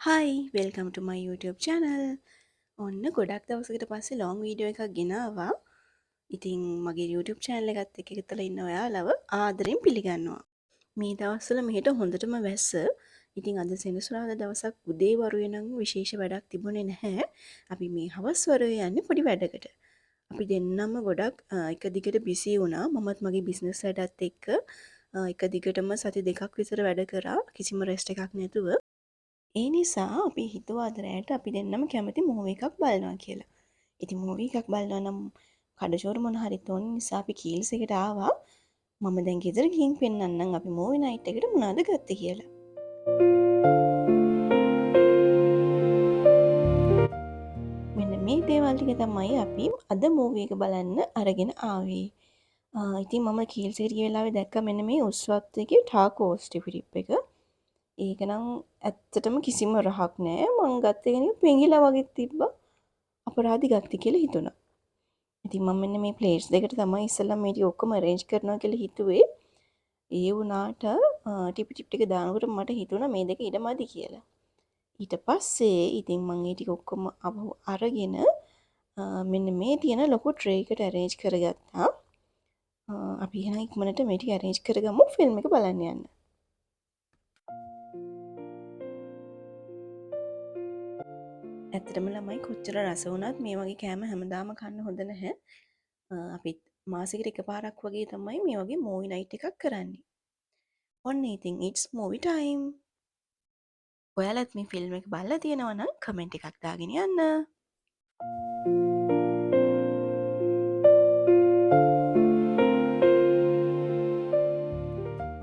Hi, welcome to my YouTube channel. ඔන්න ගොඩක් දවසකට පස්සේ ලොං වීඩියෝ එකක් ගෙනාවා. ඉතින් මගේ YouTube channel එකත් එක්ක එකතු වෙලා ඉන්න ඔයාලව ආදරෙන් පිළිගන්නවා. මේ දවස්වල මෙහෙට හොඳටම වැස්ස. ඉතින් අද සෙනසුරාදා දවසක් උදේ වරුවේ නම් විශේෂ වැඩක් තිබුණේ නැහැ. අපි මේ හවස් වරුවේ යන්නේ පොඩි වැඩකට. අපි දෙන්නම ගොඩක් එක දිගට බිසි වුණා. මමත් මගේ බිස්නස් වැඩත් එක්ක එක දිගටම සති දෙකක් විතර වැඩ කරා, කිසිම රෙස්ට් එකක් නැතුව. ඒ නිසා අපි හිතුවා අද රෑට අපි දෙන්නම කැමති මූවි එකක් බලනවා කියලා. ඉතින් මූවි එකක් බලනවා නම් කඩචෝරු මොන හරිත් ඕන නිසා අපි කීල්ස් එකට ආවා. මම දැන් ගෙදර ගිහින් පෙන්නන්නම් අපි මූවි නයිට් එකට මොනවද ගත්තේ කියලා. මෙන්න මේ දේවල් ටික තමයි අපි අද මූවි එක බලන්න අරගෙන ආවේ. ඉතින් මම කීල්ස් එකට ගිය වෙලාවේ දැක්කා මෙන්න මේ උස්වත් එකේ ටාකෝස් ටිපිටිප් එක. ඒක නම් ඇත්තටම කිසිම රහක් නෑ. මං ගත්ත එක නිකන් පෙඟිලා වගේ තිබ්බා. අපරාධි ගත්තේ කියලා හිතුණා. ඉතින් මම මෙන්න මේ ප්ලේට්ස් දෙකට තමයි ඉස්සෙල්ලා මේ ටික ඔක්කොම අරේන්ජ් කරනවා කියලා හිතුවේ. ඒ වුණාට ටිපි ටිප් ටික දානකොට මට හිතුණා මේ දෙක ඉඩ මදි කියලා. ඊට පස්සේ ඉතින් මං ඒ ටික ඔක්කොම ආපහු අරගෙන මෙන්න මේ තියෙන ලොකු ට්‍රේ එකට අරේන්ජ් කරගත්තා. අපි එහෙනම් ඉක්මනට මේ ටික අරේන්ජ් කරගමු ෆිල්ම් එක බලන්න යන්න. ඇත්තටම ළමයි කොච්චර රස වුණත් මේ වගේ කෑම හැමදාම කන්න හොඳ නැහැ. අපිත් මාසෙකට එකපාරක් වගේ තමයි මේ වගේ මූවි නයිට් එකක් කරන්නේ. ඔන්න ඉතින් it's movie time. ඔයාලත් මේ ෆිල්ම් එක බලලා තියෙනවා නම් කමෙන්ට් එකක් දාගෙන යන්න.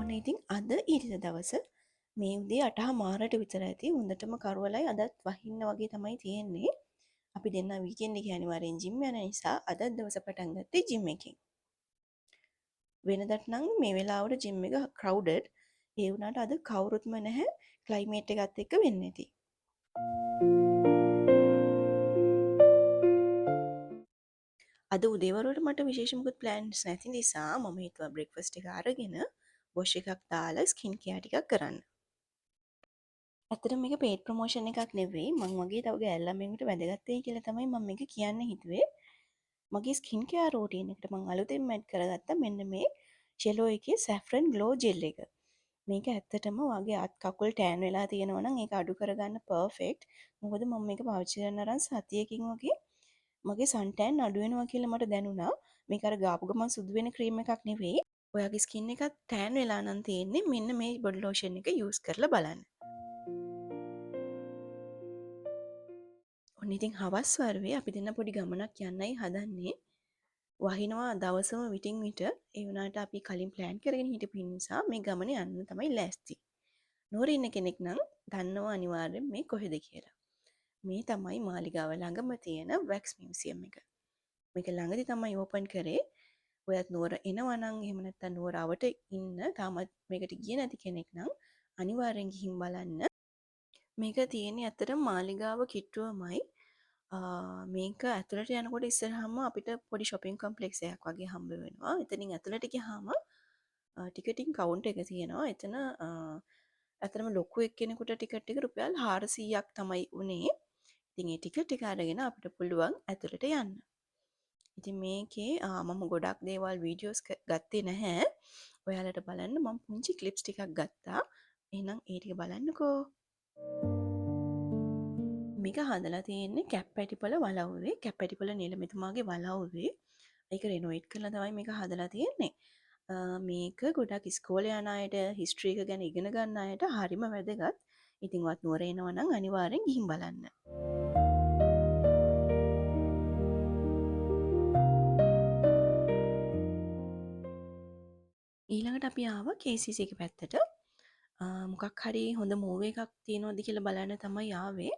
ඔන්න ඉතින් අද ඊට දවස මේ උදේ අටහමාරට විතර ඇති. හොඳටම කරුවලයි අදත් වහින්න වගේ තමයි තියෙන්නේ. අපි දෙන්න වීකෙන්ඩ් එකේ අනිවාර්යෙන් ජිම් යන නිසා අදත් දවස පටන් ගත්තේ ජිම් එකෙන්. වෙනදට නම් මේ වෙලාවට ජිම් එක ක්‍රවුඩඩ්. ඒ වුණාට අද කවුරුත්ම නැහැ. ක්ලයිමේට් එකත් එක්ක වෙන්නේ නැති. අද උදේවරුවට මට විශේෂ මොකුත් ප්ලෑන්ස් නැති නිසා මම හිතුවා බ්‍රෙක්ෆාස්ට් එක අරගෙන වොෂ් එකක් දාලා ස්කින් කෙයාර් ටිකක් කරන්න. ඇත්තටම මේක පේඩ් ප්‍රොමෝෂන් එකක් නෙවෙයි. මං වගේ තව ගෑල් ළමයෙකුට වැදගත් වෙයි කියලා තමයි මම මේක කියන්න හිතුවේ. මගේ ස්කින් කෙයාර් රූටීන් එකට මං අලුතෙන් ඇඩ් කරගත්තා මෙන්න මේ ෂෙලෝ එකේ සැෆ්‍රන් ග්ලෝ ජෙල් එක. මේක ඇත්තටම ඔයාගේ අත් කකුල් ටෑන් වෙලා තියෙනවා නම් ඒක අඩු කරගන්න පර්ෆෙක්ට්. මොකද මම මේක පාවිච්චි කරන අරන් සතියකින් වගේ මගේ සන් ටෑන් අඩු වෙනවා කියලා මට දැනුණා. මේක අර ගාපු ගමන් සුදු වෙන ක්‍රීම් එකක් නෙවෙයි. ඔයාගේ ස්කින් එකත් ටෑන් වෙලා නම් තියෙන්නේ මෙන්න මේ බොඩි ලෝෂන් එක යූස් කරලා බලන්න. ඔන්න ඉතින් හවස් වරුවේ අපි දෙන්න පොඩි ගමනක් යන්නයි හදන්නේ. වහිනවා දවසම විටින් විට. ඒ වුණාට අපි කලින් ප්ලෑන් කරගෙන හිටපු නිසා මේ ගමන යන්න තමයි ලෑස්ති. නුවර ඉන්න කෙනෙක් නම් දන්නවා අනිවාර්යෙන් මේ කොහෙද කියලා. මේ තමයි මාලිගාව ළඟම තියෙන වැක්ස් මියුසියම් එක. මේක ළඟදි තමයි ඕපන් කරේ. ඔයත් නුවර එනවා නම් එහෙම නැත්නම් නුවර අවට ඉන්න තාමත් මේකට ගියේ නැති කෙනෙක් නම් අනිවාර්යෙන් ගිහින් බලන්න. මේක තියෙන්නේ ඇත්තටම මාලිගාව කිට්ටුවමයි. මේක ඇතුළට යනකොට ඉස්සරහම අපිට පොඩි ෂොපින් කොම්ප්ලෙක්ස් එකක් වගේ හම්බ වෙනවා. එතනින් ඇතුළට ගියාම ටිකටින් කවුන්ටර් එක තියෙනවා. එතන ඇත්තටම ලොකු එක්කෙනෙකුට ටිකට් එක රුපියල් 400ක් තමයි උනේ. ඉතින් ඒ ටිකට් එක අරගෙන අපිට පුළුවන් ඇතුළට යන්න. ඉතින් මේකේ මම ගොඩක් දේවල් වීඩියෝස් ගත්තේ නැහැ. ඔයාලට බලන්න මම පුංචි ක්ලිප්ස් ටිකක් ගත්තා. එහෙනම් ඒ ටික බලන්නකෝ. මේක හදලා තියෙන්නේ කැප්පැටිපොළ වලව්වේ. කැප්පැටිපොළ නිලමේතුමාගේ වලව්වේ. ඒක රෙනෝවේට් කරලා තමයි මේක හදලා තියෙන්නේ. මේක ගොඩක් ඉස්කෝලේ යන අයට, හිස්ටරි එක ගැන ඉගෙන ගන්න අයට හරිම වැදගත්. ඉතින් ඔයත් නුවර එනවා නම් අනිවාර්යෙන් ගිහින් බලන්න. ඊළඟට අපි ආවා KCC එක පැත්තට. මොකක් හරි හොඳ මූවි එකක් තියෙනවද කියලා බලන්න තමයි ආවේ.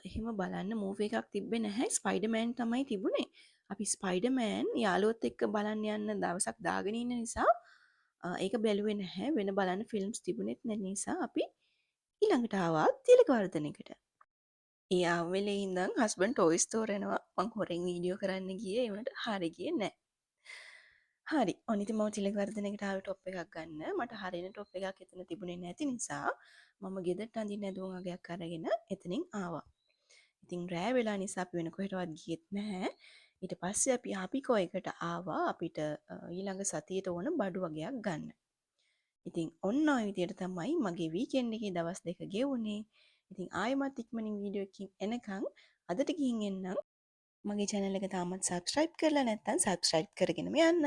එහෙම බලන්න මූවි එකක් තිබ්බේ නැහැ. ස්පයිඩර්මෑන් තමයි තිබුණේ. අපි ස්පයිඩර්මෑන් යාළුවොත් එක්ක බලන්න යන්න දවසක් දාගෙන ඉන්න නිසා ඒක බැලුවේ නැහැ. වෙන බලන්න ෆිල්ම්ස් තිබුණෙත් නැති නිසා අපි ඊළඟට ආවා තිලකවර්ධන එකට. ඒ ආව වෙලේ ඉඳන් හස්බන්ඩ් ටොයිස් තෝරනවා. මං හොරෙන් වීඩියෝ කරන්න ගියේ. ඒ වුණාට හරි ගියේ නෑ. හරි. ඔන්න ඉතින් මම තිලකවර්ධනයකට ආවේ ටොප් එකක් ගන්න. මට හරියන ටොප් එකක් එතන තිබුණේ නැති නිසා මම ගෙදරට අඳින්න ඇඳුම් වගයක් අරගෙන එතනින් ආවා. ඉතින් රෑ වෙලා නිසා අපි වෙන කොහෙටවත් ගියෙත් නැහැ. ඊට පස්සේ අපි ආපිකෝ එකට ආවා අපිට ඊළඟ සතියට ඕන බඩු වගයක් ගන්න. ඉතින් ඔන්න ඔය විදියට තමයි මගේ වීකෙන්ඩ් එකේ දවස් දෙක ගෙවුනේ. ඉතින් ආයෙමත් ඉක්මනින් වීඩියෝ එකකින් එනකන් අදට ගිහින් එන්නම්. මගේ චැනල් එක තාමත් සබ්ස්ක්‍රයිබ් කරලා නැත්නම් සබ්ස්ක්‍රයිබ් කරගෙනම යන්න.